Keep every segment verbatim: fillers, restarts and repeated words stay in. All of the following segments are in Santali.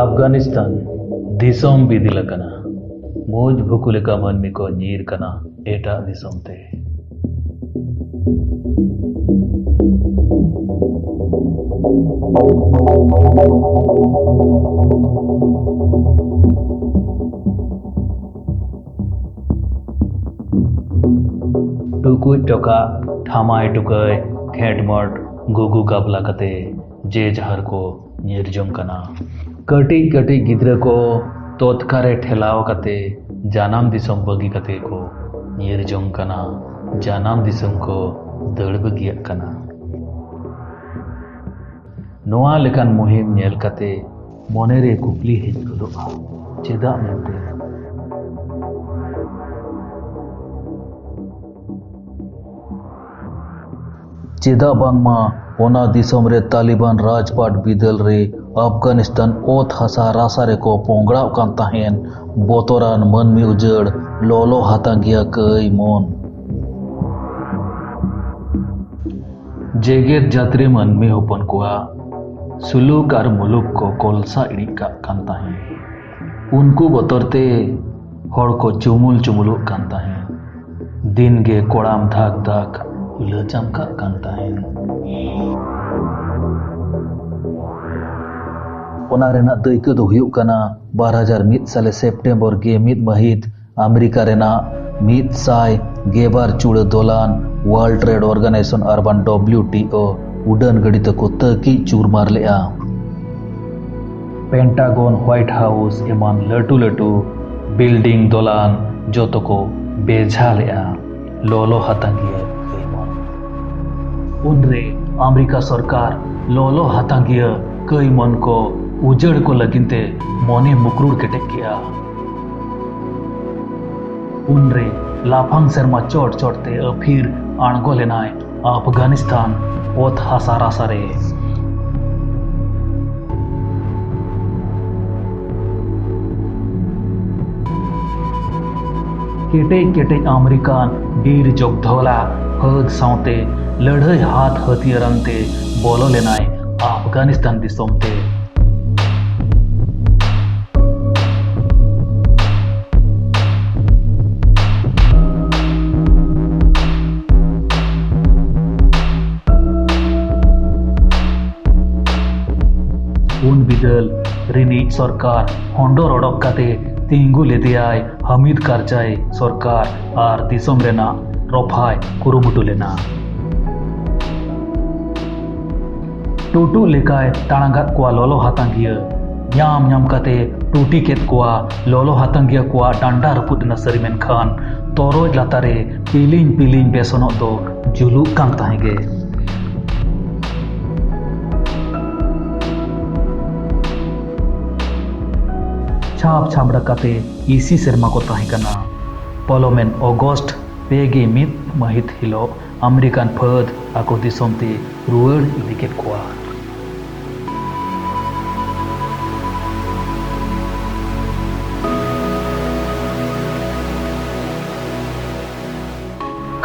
ᱟᱯᱷᱜᱟᱱᱤᱥᱛᱟᱱ ᱫᱤᱥᱚᱢ ᱵᱤᱫᱤᱞ ᱟᱠᱟᱱᱟ᱾ ᱢᱩᱡ ᱵᱷᱩᱠᱩ ᱞᱮᱠᱟ ᱢᱟᱹᱱᱢᱤ ᱠᱚ ᱧᱤᱨ ᱠᱟᱱᱟ ᱮᱴᱟᱜ ᱫᱤᱥᱚᱢ ᱛᱮ᱾ ᱴᱩᱠᱩᱡ ᱴᱚᱠᱟᱜ, ᱴᱷᱟᱢᱟᱭ ᱴᱩᱠᱟᱹᱭ, ᱠᱷᱮᱸᱴ ᱢᱚᱴ, ᱜᱩᱜᱩ ᱜᱟᱵᱞᱟ ᱠᱟᱛᱮ ᱡᱮ ᱡᱟᱦᱟᱨ ᱠᱚ ᱧᱤᱨ ᱡᱚᱝ ᱠᱟᱱᱟ᱾ ᱠᱟᱹᱴᱤᱡ ᱠᱟᱹᱴᱤᱡ ᱜᱤᱫᱽᱨᱟᱹ ᱠᱚ ᱛᱚᱛᱠᱟ ᱨᱮ ᱴᱷᱮᱞᱟᱣ ᱠᱟᱛᱮ ᱡᱟᱱᱟᱢ ᱫᱤᱥᱚᱢ ᱵᱟᱹᱜᱤ ᱠᱟᱛᱮ ᱠᱚ ᱧᱤᱨ ᱡᱚᱝ ᱠᱟᱱᱟ, ᱡᱟᱱᱟᱢ ᱫᱤᱥᱚᱢ ᱠᱚ ᱫᱟᱹᱲ ᱵᱟᱹᱜᱤᱭᱟᱜ ᱠᱟᱱᱟ᱾ ᱱᱚᱣᱟ ᱞᱮᱠᱟᱱ ᱢᱩᱦᱤᱢ ᱧᱮᱞ ᱠᱟᱛᱮ ᱢᱚᱱᱮᱨᱮ ᱠᱩᱠᱞᱤ ᱦᱮᱡ ᱜᱚᱫᱚᱜᱼᱟ, ᱪᱮᱫᱟᱜ ᱢᱮᱱᱛᱮ? ᱪᱮᱫᱟᱜ ᱵᱟᱝᱢᱟ ᱚᱱᱟ ᱫᱤᱥᱚᱢ ᱨᱮ ᱛᱟᱞᱤᱵᱟᱱ ᱨᱟᱡᱽᱯᱟᱴ ᱵᱤᱫᱟᱹᱞ ᱨᱮ ᱟᱯᱷᱜᱟᱱᱤᱥᱛᱟᱱ ᱚᱛ ᱦᱟᱥᱟ ᱨᱟᱥᱟ ᱨᱮᱠᱚ ᱯᱚᱝᱜᱲᱟᱣᱜ ᱠᱟᱱ ᱛᱟᱦᱮᱸᱱ ᱵᱚᱛᱚᱨᱟᱱ ᱢᱟᱹᱱᱢᱤ ᱩᱡᱟᱹᱲ ᱞᱚᱞᱚ ᱦᱟᱛᱟᱝ ᱜᱮᱭᱟ ᱠᱟᱹᱭ ᱢᱚᱱ᱾ ᱡᱮᱜᱮᱛ ᱡᱟᱹᱛ ᱨᱮ ᱢᱟᱹᱱᱢᱤ ᱦᱚᱯᱚᱱ ᱠᱚᱣᱟᱜ ᱥᱩᱞᱩᱠ ᱟᱨ ᱢᱩᱞᱩᱠ ᱠᱚ ᱠᱚᱞᱥᱟ ᱤᱲᱤᱡ ᱠᱟᱜ ᱠᱟᱱ ᱛᱟᱦᱮᱸᱫ᱾ ᱩᱱᱠᱩ ᱵᱚᱛᱚᱨ ᱛᱮ ᱦᱚᱲ ᱠᱚ ᱪᱩᱢᱩᱞ ᱪᱩᱢᱩᱞᱚᱜ ᱠᱟᱱ ᱛᱟᱦᱮᱸᱫ᱾ ᱫᱤᱱ ᱜᱮ ᱠᱚᱲᱟᱢ ᱫᱷᱟᱠ ᱫᱷᱟᱠ ᱩᱞᱟᱹ ᱪᱟᱢᱠᱟᱜ ᱠᱟᱱ ᱛᱟᱦᱮᱸᱫ᱾ ᱚᱱᱟ ᱨᱮᱱᱟᱜ ᱫᱟᱹᱭᱠᱟᱹ ᱫᱚ ᱦᱩᱭᱩᱜ ᱠᱟᱱᱟ, ᱵᱟᱨ ᱦᱟᱡᱟᱨ ᱢᱤᱫ ᱥᱟᱞᱮ ᱥᱮᱯᱴᱮᱢᱵᱚᱨ ᱜᱮ ᱢᱤᱫ ᱢᱟᱹᱦᱤᱛ ᱟᱢᱮᱨᱤᱠᱟ ᱨᱮᱱᱟᱜ ᱢᱤᱫ ᱥᱟᱭ ᱜᱮᱞ ᱵᱟᱨ ᱪᱩᱲᱟᱹ ᱫᱚᱞᱟᱱ World Trade Organization ᱟᱨ ᱵᱟᱝ W T O ᱩᱰᱟᱹᱱ ᱜᱟᱹᱰᱤ ᱛᱮᱠᱚ ᱛᱟᱹᱠᱤᱡ ᱪᱩᱨᱢᱟᱨ ᱞᱮᱫᱼᱟ᱾ ᱯᱮᱱᱴᱟᱜᱚᱱ, ᱦᱳᱣᱟᱭᱤᱴ ᱦᱟᱣᱩᱥ ᱮᱢᱟᱱ ᱞᱟᱹᱴᱩ ᱞᱟᱹᱴᱩ ᱵᱤᱞᱰᱤᱝ ᱫᱚᱞᱟᱱ ᱡᱚᱛᱚ ᱠᱚ ᱵᱮᱡᱷᱟ ᱞᱮᱫᱼᱟ᱾ ᱞᱚᱞᱚ ᱦᱟᱛᱟᱝ ᱜᱮᱭᱟ ᱠᱟᱹᱭᱢᱚᱱ᱾ ᱩᱱᱨᱮ ᱟᱢᱮᱨᱤᱠᱟ ᱥᱚᱨᱠᱟᱨ ᱞᱚᱞᱚ ᱦᱟᱛᱟᱝ ᱜᱮᱭᱟ ᱠᱟᱹᱭᱢᱚᱱ ᱠᱚ ᱩᱡᱟᱹᱲ ᱠᱚ ᱞᱟᱹᱜᱤᱫ ᱛᱮ ᱢᱚᱱᱮ ᱢᱩᱠᱨᱩᱲ ᱠᱮᱴᱮᱡ ᱠᱮᱫᱼᱟ᱾ ᱩᱱᱨᱮ ᱞᱟᱯᱷᱟᱝ ᱥᱮᱨᱢᱟ ᱪᱚᱴ ᱪᱚᱴ ᱛᱮ ᱟᱹᱯᱷᱤᱨ ᱟᱬᱜᱚ ᱞᱮᱱᱟᱭ ᱟᱯᱷᱜᱟᱱᱤᱥᱛᱟᱱ ᱚᱛ ᱦᱟᱥᱟ ᱨᱟᱥᱟ ᱨᱮ᱾ ᱠᱮᱴᱮᱡ ᱠᱮᱴᱮᱡ ᱟᱢᱮᱨᱤᱠᱟᱱ ᱵᱤᱨ ᱡᱚᱜᱽᱫᱷᱚᱞᱟ ᱯᱷᱟᱹᱫ ᱥᱟᱶᱛᱮ ᱞᱟᱹᱲᱦᱟᱹᱭ ᱦᱟᱛ ᱦᱟᱹᱛᱭᱟᱹᱨ ᱟᱱᱛᱮ ᱵᱚᱞᱚ ᱞᱮᱱᱟᱭ ᱟᱯᱷᱜᱟᱱᱤᱥᱛᱟᱱ ᱫᱤᱥᱚᱢ ᱛᱮ᱾ ᱩᱱ ᱵᱤᱫᱟᱹᱞ ᱨᱤᱱᱤᱡ ᱥᱚᱨᱠᱟᱨ ᱦᱚᱸᱰᱚᱨ ᱚᱰᱚᱠ ᱠᱟᱛᱮ ᱛᱤᱸᱜᱩ ᱞᱮᱫᱮᱭᱟᱭ ᱦᱟᱢᱤᱫ ᱠᱟᱨᱡᱟᱭ ᱥᱚᱨᱠᱟᱨ ᱟᱨ ᱫᱤᱥᱚᱢ ᱨᱮᱱᱟᱜ ᱨᱚᱯᱷᱟᱭ ᱠᱩᱨᱩᱢᱩᱴᱩ ᱞᱮᱱᱟ᱾ ᱴᱩᱴᱩᱜ ᱞᱮᱠᱟᱭ ᱛᱟᱲᱟᱝ ᱟᱫ ᱠᱚᱣᱟ ᱞᱚᱞᱚ ᱦᱟᱛᱟᱝᱜᱤᱭᱟᱹ᱾ ᱧᱟᱢ ᱧᱟᱢ ᱠᱟᱛᱮ ᱴᱩᱴᱤ ᱠᱮᱫ ᱠᱚᱣᱟ ᱞᱚᱞᱚ ᱦᱟᱛᱟᱝᱜᱤᱭᱟᱹ ᱠᱚᱣᱟᱜ ᱰᱟᱱᱰᱟ ᱨᱟᱹᱯᱩᱫ ᱮᱱᱟ ᱥᱟᱹᱨᱤ, ᱢᱮᱱᱠᱷᱟᱱ ᱛᱚᱨᱚᱡ ᱞᱟᱛᱟᱨ ᱨᱮ ᱯᱤᱞᱤᱧ ᱯᱤᱞᱤᱧ ᱵᱮᱥᱚᱱᱚᱜ ᱫᱚ ᱡᱩᱞᱩᱜ ᱠᱟᱱ ᱛᱟᱦᱮᱸ ᱜᱮ᱾ ᱪᱷᱟᱯ ᱪᱷᱟᱢᱲᱟ ᱠᱟᱛᱮ ᱤᱥᱤ ᱥᱮᱨᱢᱟ ᱠᱚ ᱛᱟᱦᱮᱸ ᱠᱟᱱᱟ᱾ ᱯᱚᱞᱚᱢᱮᱱ ᱚᱜᱚᱥᱴ ᱯᱮ ᱜᱮ ᱢᱤᱫ ᱢᱟᱹᱦᱤᱛ ᱦᱤᱞᱳᱜ ᱟᱢᱮᱨᱤᱠᱟᱱ ᱯᱷᱟᱹᱫᱽ ᱟᱠᱚ ᱫᱤᱥᱚᱢ ᱛᱮ ᱨᱩᱣᱟᱹᱲ ᱤᱫᱤ ᱠᱮᱫ ᱠᱚᱣᱟ᱾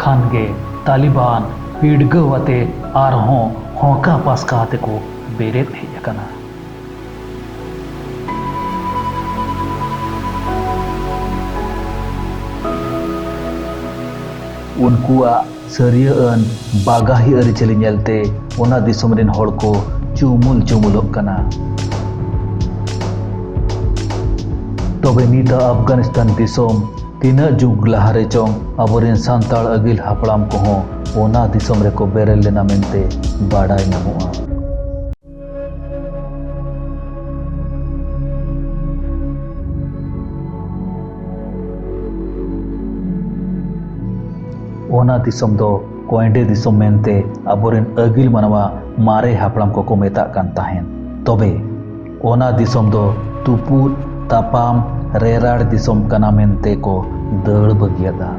ᱠᱷᱟᱱ ᱜᱮ ᱛᱟᱞᱤᱵᱟᱱ ᱯᱤᱰᱜᱟᱹᱣ ᱟᱛᱮ ᱟᱨᱦᱚᱸ ᱦᱚᱸᱠᱟ ᱯᱟᱥᱠᱟ ᱟᱛᱮ ᱠᱚ ᱵᱮᱨᱮᱫ ᱦᱮᱡ ᱟᱠᱟᱱᱟ᱾ ᱩᱱᱠᱩᱣᱟᱜ ᱥᱟᱹᱨᱤᱭᱟᱹ ᱟᱱ ᱵᱟᱜᱟᱦᱤ ᱟᱹᱨᱤᱪᱟᱹᱞᱤ ᱧᱮᱞᱛᱮ ᱚᱱᱟ ᱫᱤᱥᱚᱢ ᱨᱮᱱ ᱦᱚᱲ ᱠᱚ ᱪᱩᱢᱩᱞ ᱪᱩᱢᱩᱞᱚᱜ ᱠᱟᱱᱟ᱾ ᱛᱚᱵᱮ ᱱᱤᱛᱟᱜ ᱟᱯᱷᱜᱟᱱᱤᱥᱛᱟᱱ ᱫᱤᱥᱚᱢ ᱛᱤᱱᱟᱹᱜ ᱡᱩᱜᱽ ᱞᱟᱦᱟᱨᱮ ᱪᱚᱝ ᱟᱵᱚᱨᱮᱱ ᱥᱟᱱᱛᱟᱲ ᱟᱹᱜᱤᱞ ᱦᱟᱯᱲᱟᱢ ᱠᱚᱦᱚᱸ ᱚᱱᱟ ᱫᱤᱥᱚᱢ ᱨᱮᱠᱚ ᱵᱮᱨᱮᱫ ᱞᱮᱱᱟ ᱢᱮᱱᱛᱮ ᱵᱟᱰᱟᱭ ᱧᱟᱢᱚᱜᱼᱟ᱾ ᱚᱱᱟ ᱫᱤᱥᱚᱢ ᱫᱚ ᱠᱚᱭᱰᱮ ᱫᱤᱥᱚᱢ ᱢᱮᱱᱛᱮ ᱟᱵᱚᱨᱮᱱ ᱟᱹᱜᱤᱞ ᱢᱟᱱᱣᱟ ᱢᱟᱨᱮ ᱦᱟᱯᱲᱟᱢ ᱠᱚᱠᱚ ᱢᱮᱛᱟᱜ ᱠᱟᱱ ᱛᱟᱦᱮᱸᱱ᱾ ᱛᱚᱵᱮ ᱚᱱᱟ ᱫᱤᱥᱚᱢ ᱫᱚ ᱛᱩᱯᱩᱫ ᱛᱟᱯᱟᱢ ᱨᱮᱨᱟᱲ ᱫᱤᱥᱚᱢ ᱠᱟᱱᱟ ᱢᱮᱱᱛᱮ ᱠᱚ ᱫᱟᱹᱲ ᱵᱟᱹᱜᱤᱭᱟᱫᱟ᱾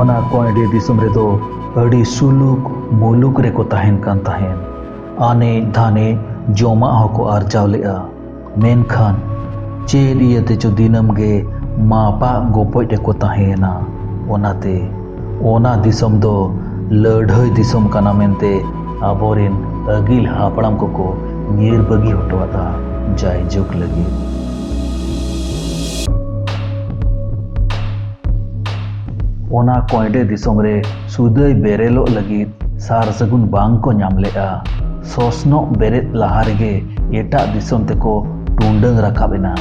ᱚᱱᱟ ᱠᱚᱭᱰᱮ ᱫᱤᱥᱚᱢ ᱨᱮᱫᱚ ᱟᱹᱰᱤ ᱥᱩᱞᱩᱠ ᱢᱩᱞᱩᱠ ᱨᱮᱠᱚ ᱛᱟᱦᱮᱱ ᱠᱟᱱ ᱛᱟᱦᱮᱸᱱ᱾ ᱟᱱᱮᱡ ᱫᱷᱟᱱᱮᱡ ᱡᱚᱢᱟᱜ ᱦᱚᱸᱠᱚ ᱟᱨᱡᱟᱣ ᱞᱮᱫᱼᱟ᱾ ᱢᱮᱱᱠᱷᱟᱱ ᱪᱮᱫ ᱤᱭᱟᱹᱛᱮ ᱪᱚ ᱫᱤᱱᱟᱹᱢ ᱜᱮ ᱢᱟᱯᱟᱜ ᱜᱚᱯᱚᱡ ᱨᱮᱠᱚ ᱛᱟᱦᱮᱸᱭᱮᱱᱟ᱾ ᱚᱱᱟᱛᱮ ᱚᱱᱟ ᱫᱤᱥᱚᱢ ᱫᱚ ᱞᱟᱹᱲᱦᱟᱹᱭ ᱫᱤᱥᱚᱢ ᱠᱟᱱᱟ ᱢᱮᱱᱛᱮ ᱟᱵᱚᱨᱮᱱ ᱟᱹᱜᱤᱞ ᱦᱟᱯᱲᱟᱢ ᱠᱚᱠᱚ ᱧᱤᱨ ᱵᱟᱹᱜᱤ ᱦᱚᱴᱚᱣᱟᱫᱼᱟ ᱡᱟᱭᱡᱩᱜᱽ ᱞᱟᱹᱜᱤᱫ᱾ ᱚᱱᱟ ᱠᱚᱭᱰᱮ ᱫᱤᱥᱚᱢ ᱨᱮ ᱥᱩᱫᱟᱹᱭ ᱵᱮᱨᱮᱞᱚᱜ ᱞᱟᱹᱜᱤᱫ ᱥᱟᱨ ᱥᱟᱹᱜᱩᱱ ᱵᱟᱝ ᱠᱚ ᱧᱟᱢ ᱞᱮᱫᱼᱟ᱾ ᱥᱚᱥᱱᱚᱜ ᱵᱮᱨᱮᱫ ᱞᱟᱦᱟ ᱨᱮᱜᱮ ᱮᱴᱟᱜ ᱫᱤᱥᱚᱢ ᱛᱮᱠᱚ ᱴᱩᱸᱰᱟᱹᱝ ᱨᱟᱠᱟᱵ ᱮᱱᱟ᱾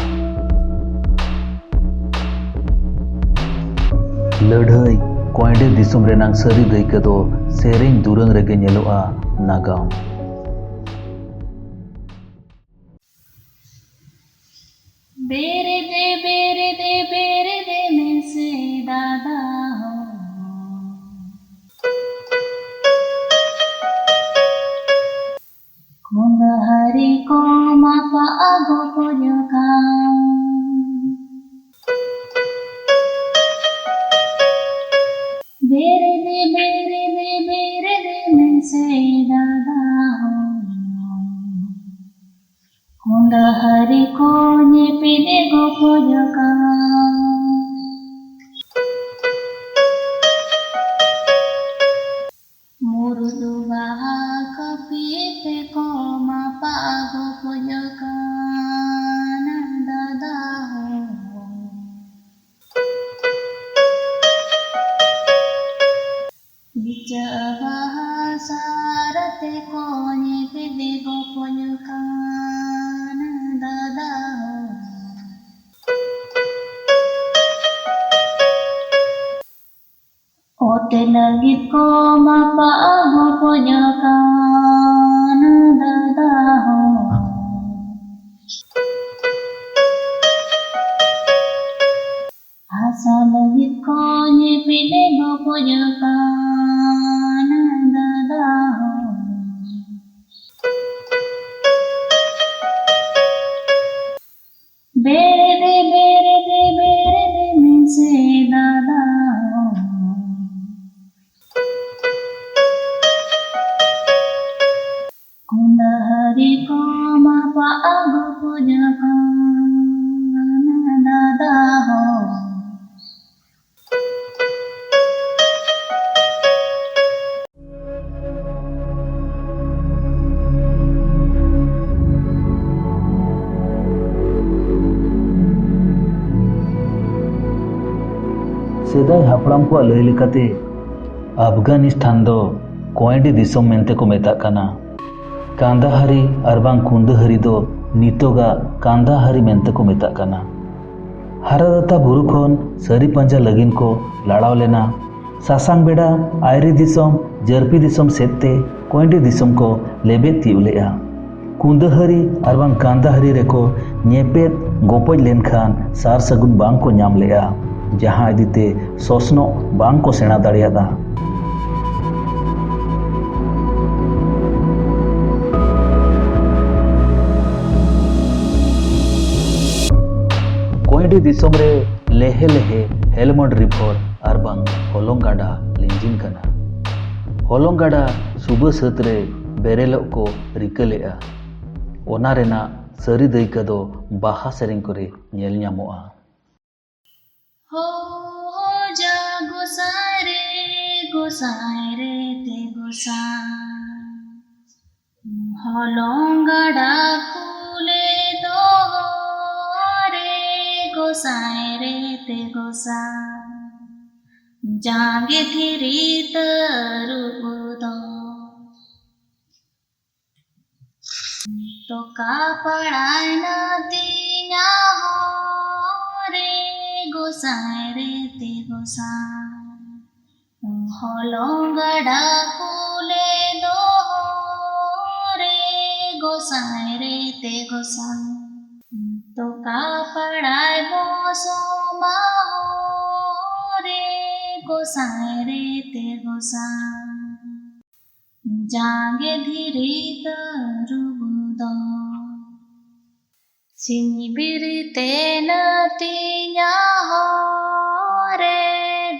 ᱞᱟᱹᱲᱦᱟᱹᱭ ᱠᱚᱭᱰᱮ ᱫᱤᱥᱚᱢ ᱨᱮᱱᱟᱝ ᱥᱟᱹᱨᱤ ᱫᱟᱹᱭᱠᱟᱹ ᱫᱚ ᱥᱮᱨᱮᱧ ᱫᱩᱨᱟᱹᱝ ᱨᱮᱜᱮ ᱧᱮᱞᱚᱜᱼᱟ᱾ ᱱᱟᱜᱟᱢ᱾ ᱵᱮᱨᱮᱫᱮ, ᱵᱮᱨᱮᱫᱮ, ᱵᱮᱨᱮᱫᱮ ᱢᱮᱥᱮ ᱫᱟᱫᱟ ᱦᱳ᱾ ᱠᱚᱸᱰᱦᱟᱨᱤ ᱠᱚ ᱢᱟᱯᱟ ᱟᱹᱜᱩ ᱯᱚᱡᱚ ᱠᱟᱱ᱾ ᱵᱮᱨᱮᱫᱮ, ᱵᱮᱨᱮᱫᱮ, ᱵᱮᱨᱮᱫᱮ ᱢᱮᱥᱮ ᱫᱟᱫᱟ ᱦᱳ᱾ ᱠᱚᱸᱰᱦᱟᱨᱤ ᱠᱚ ᱧᱮᱯᱮᱫ ᱮ ᱜᱚᱯᱚᱡ ᱟᱠᱟᱱ᱾ ᱢᱩᱨᱩᱫ ᱵᱟᱦᱟ ᱠᱟᱹᱯᱤ ᱛᱮᱠᱚ ᱢᱟᱯᱟ ᱜᱚᱯᱚᱡ ᱟᱠᱟᱱ ᱫᱟᱫᱟ ᱦᱳ᱾ ᱤᱪᱟᱹᱜ ᱵᱟᱦᱟ ᱥᱟᱨ ᱛᱮᱠᱚ ᱧᱮᱯᱮᱫ ᱜᱚᱯᱚᱡ ᱠᱟᱱ ᱫᱟᱫᱟ ᱦᱳ᱾ ᱚᱛᱮ ᱞᱟᱹᱜᱤᱫ ᱠᱚ ᱢᱟᱯᱟ ᱜᱚᱯᱚᱡ ᱠᱟᱱ ᱫᱟᱫᱟ ᱦᱳ᱾ ᱦᱟᱥᱟ ᱞᱟᱹᱜᱤᱫ ᱠᱚ ᱧᱮᱯᱮᱫ ᱜᱚᱯᱚᱡ ᱠᱟᱱ ᱫᱟᱫᱟ ᱦᱳ᱾ ᱵᱮᱨᱮᱫᱮ, ᱵᱮᱨᱮᱫᱮ, ᱵᱮᱨᱮᱫᱮ ᱢᱮᱥᱮ ᱫᱟᱫᱟ ᱦᱳ᱾ ᱠᱚᱸᱰᱦᱟᱨᱤ ᱠᱚ ᱢᱟᱯᱟ ᱜᱚᱯᱚᱡ ᱠᱟᱱ ᱫᱟᱫᱟ ᱦᱳ᱾ ᱥᱮᱫᱟᱭ ᱦᱟᱯᱲᱟᱢ ᱠᱚᱣᱟᱜ ᱞᱟᱹᱭ ᱞᱮᱠᱟᱛᱮ, ᱟᱯᱷᱜᱟᱱᱤᱥᱛᱷᱟᱱ ᱫᱚ ᱠᱚᱭᱰᱤ ᱫᱤᱥᱚᱢ ᱢᱮᱱᱛᱮ ᱠᱚ ᱢᱮᱛᱟᱜ ᱠᱟᱱᱟ᱾ ᱠᱟᱱᱫᱟᱦᱟᱨᱤ ᱟᱨ ᱵᱟᱝ ᱠᱩᱱᱫᱟᱦᱟᱨᱤ ᱫᱚ ᱱᱤᱛᱚᱜᱟᱜ ᱠᱟᱱᱫᱟᱦᱟᱨᱤ ᱢᱮᱱᱛᱮ ᱠᱚ ᱢᱮᱛᱟᱜ ᱠᱟᱱᱟ᱾ ᱦᱟᱨᱟᱫᱟᱛᱟ ᱵᱩᱨᱩ ᱠᱷᱚᱱ ᱥᱟᱹᱨᱤ ᱯᱟᱸᱡᱟ ᱞᱟᱹᱜᱤᱫ ᱠᱚ ᱞᱟᱲᱟᱣ ᱞᱮᱱᱟ᱾ ᱥᱟᱥᱟᱝ ᱵᱮᱲᱟ ᱟᱭᱨᱤ ᱫᱤᱥᱚᱢ, ᱡᱟᱹᱨᱯᱤ ᱫᱤᱥᱚᱢ ᱥᱮᱫ ᱛᱮ ᱠᱚᱭᱰᱤ ᱫᱤᱥᱚᱢ ᱠᱚ ᱞᱮᱵᱮᱫ ᱛᱤᱭᱳᱜ ᱞᱮᱫᱼᱟ᱾ ᱠᱩᱸᱫᱟᱹᱦᱟᱹᱨᱤ ᱟᱨ ᱵᱟᱝ ᱠᱟᱸᱫᱟᱦᱟᱹᱨᱤ ᱨᱮᱠᱚ ᱧᱮᱯᱮᱫ ᱜᱚᱯᱚᱡ ᱞᱮᱱᱠᱷᱟᱱ ᱥᱟᱨ ᱥᱟᱹᱜᱩᱱ ᱵᱟᱝ ᱠᱚ ᱧᱟᱢ ᱞᱮᱫᱼᱟ, ᱡᱟᱦᱟᱸ ᱤᱫᱤ ᱛᱮ ᱥᱚᱥᱱᱚᱜ ᱵᱟᱝ ᱠᱚ ᱥᱮᱬᱟ ᱫᱟᱲᱮᱭᱟᱫᱼᱟ᱾ ᱠᱚᱭᱰᱤ ᱫᱤᱥᱚᱢ ᱨᱮ ᱞᱮᱦᱮ ᱞᱮᱦᱮ ᱦᱮᱞᱢᱚᱱᱰ ᱨᱤᱵᱷᱚᱨ ᱟᱨ ᱵᱟᱝ ᱦᱚᱞᱚᱝ ᱜᱟᱰᱟ ᱞᱤᱸᱡᱤᱱ ᱠᱟᱱᱟ᱾ ᱦᱚᱞᱚᱝ ᱜᱟᱰᱟ ᱥᱩᱵᱟᱹ ᱥᱟᱹᱛ ᱨᱮ ᱵᱮᱨᱮᱞᱚᱜ ᱠᱚ ᱨᱤᱠᱟᱹ ᱞᱮᱫᱼᱟ᱾ ᱚᱱᱟ ᱨᱮᱱᱟᱜ ᱥᱟᱹᱨᱤ ᱫᱟᱹᱭᱠᱟᱹ ᱫᱚ ᱵᱟᱦᱟ ᱥᱮᱨᱮᱧ ᱠᱚᱨᱮ ᱧᱮᱞ ᱧᱟᱢᱚᱜᱼᱟ᱾ ᱦᱳ, ᱦᱳ, ᱡᱟ ᱜᱚᱸᱥᱟᱭ ᱨᱮ, ᱜᱚᱸᱥᱟᱭ ᱨᱮ ᱛᱮ ᱜᱚᱸᱥᱟᱭ᱾ ᱦᱚᱞᱚᱝ ᱜᱟᱰᱟ ᱠᱩᱞᱮ ᱫᱚᱦᱚ ᱨᱮ, ᱜᱚᱸᱥᱟᱭ ᱨᱮ ᱛᱮ ᱜᱚᱸᱥᱟᱭ᱾ ᱡᱟᱸᱜᱮ ᱫᱷᱤᱨᱤ ᱛᱟᱹᱨᱩᱵ ᱫᱚ᱾ ᱛᱚᱠᱟ ᱯᱟᱲᱟᱭᱱᱟ ᱛᱤᱧᱟ ᱦᱚᱨᱮ, ᱜᱚᱸᱥᱟᱭ ᱨᱮ ᱛᱮ ᱜᱚᱸᱥᱟᱭ᱾ ᱦᱚᱞᱚᱝ ᱜᱟᱰᱟ ᱠᱩᱞᱮ ᱫᱚᱦᱚ ᱨᱮ, ᱜᱚᱸᱥᱟᱭ ᱨᱮ ᱛᱮ ᱜᱚᱸᱥᱟᱭ᱾ ᱛᱚᱠᱟ ᱯᱟᱲᱟᱭ ᱵᱚᱥᱚᱢᱟ ᱦᱚᱨᱮ, ᱜᱚᱸᱥᱟᱭ ᱨᱮ ᱛᱮ ᱜᱚᱸᱥᱟᱭ᱾ ᱡᱟᱸᱜᱮ ᱫᱷᱤᱨᱤ ᱛᱟᱹᱨᱩᱵ ᱫᱚ᱾ ᱥᱤᱧ ᱵᱤᱨᱤᱛᱮ ᱱᱟᱹᱛᱤᱧᱟ ᱦᱚᱨᱮ,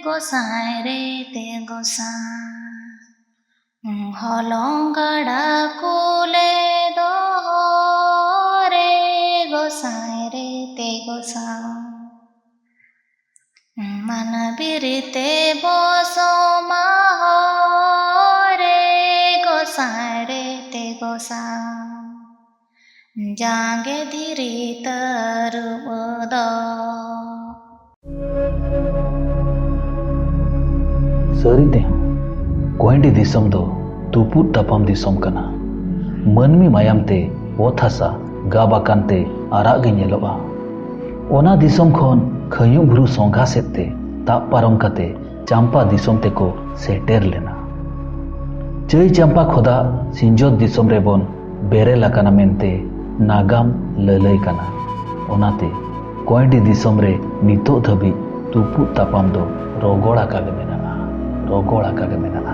ᱜᱚᱸᱥᱟᱭ ᱨᱮ ᱛᱮ ᱜᱚᱸᱥᱟᱭ᱾ ᱦᱚᱞᱚᱝ ᱜᱟᱰᱟ ᱠᱩᱞᱮ ᱫᱚᱦᱚ ᱨᱮ, ᱜᱚᱸᱥᱟᱭ ᱨᱮ ᱛᱮ ᱜᱚᱸᱥᱟᱭ᱾ ᱢᱟᱱᱟ ᱵᱤᱨᱤᱛᱮ ᱵᱚᱥᱚᱢᱟ ᱦᱚᱨᱮ, ᱜᱚᱸᱥᱟᱭ ᱨᱮ ᱛᱮ ᱜᱚᱸᱥᱟᱭ᱾ ᱡᱟᱸᱜᱮ ᱫᱷᱤᱨᱤ ᱛᱟᱹᱨᱩᱵ ᱫᱚ᱾ ᱥᱟᱹᱨᱤ ᱛᱮᱦᱚᱸ, ᱠᱚᱭᱰᱤ ᱫᱤᱥᱚᱢ ᱫᱚ ᱛᱩᱯᱩᱫ ᱛᱟᱯᱟᱢ ᱫᱤᱥᱚᱢ ᱠᱟᱱᱟ᱾ ᱢᱟᱹᱱᱢᱤ ᱢᱟᱭᱟᱢ ᱛᱮ ᱚᱛ ᱦᱟᱥᱟ ᱜᱟᱵ ᱟᱠᱟᱱ ᱛᱮ ᱟᱨᱟᱜ ᱜᱮ ᱧᱮᱞᱚᱜᱼᱟ᱾ ᱚᱱᱟ ᱫᱤᱥᱚᱢ ᱠᱷᱚᱱ ᱠᱷᱟᱹᱭᱩᱜ ᱵᱩᱨᱩ ᱥᱚᱸᱜᱷᱟ ᱥᱮᱫ ᱛᱮ ᱛᱟᱵ ᱯᱟᱨᱚᱢ ᱠᱟᱛᱮ ᱪᱟᱢᱯᱟ ᱫᱤᱥᱚᱢ ᱛᱮᱠᱚ ᱥᱮᱴᱮᱨ ᱞᱮᱱᱟ᱾ ᱪᱟᱹᱭ ᱪᱟᱢᱯᱟ ᱠᱷᱚᱫᱟ ᱥᱤᱧᱚᱛ ᱫᱤᱥᱚᱢ ᱨᱮᱵᱚᱱ ᱵᱮᱨᱮᱞ ᱟᱠᱟᱱᱟ ᱢᱮᱱᱛᱮ ᱱᱟᱜᱟᱢ ᱞᱟᱹᱞᱟᱹᱭ ᱠᱟᱱᱟ᱾ ᱚᱱᱟᱛᱮ ᱠᱚᱭᱰᱤ ᱫᱤᱥᱚᱢ ᱨᱮ ᱱᱤᱛᱚᱜ ᱫᱷᱟᱹᱵᱤᱡ ᱛᱩᱯᱩᱫ ᱛᱟᱯᱟᱢ ᱫᱚ ᱨᱚᱜᱚᱲ ᱟᱠᱟ ᱜᱮ ᱢᱮᱱᱟᱜᱼᱟ, ᱨᱚᱜᱚᱲ ᱟᱠᱟ ᱜᱮ ᱢᱮᱱᱟᱜᱼᱟ᱾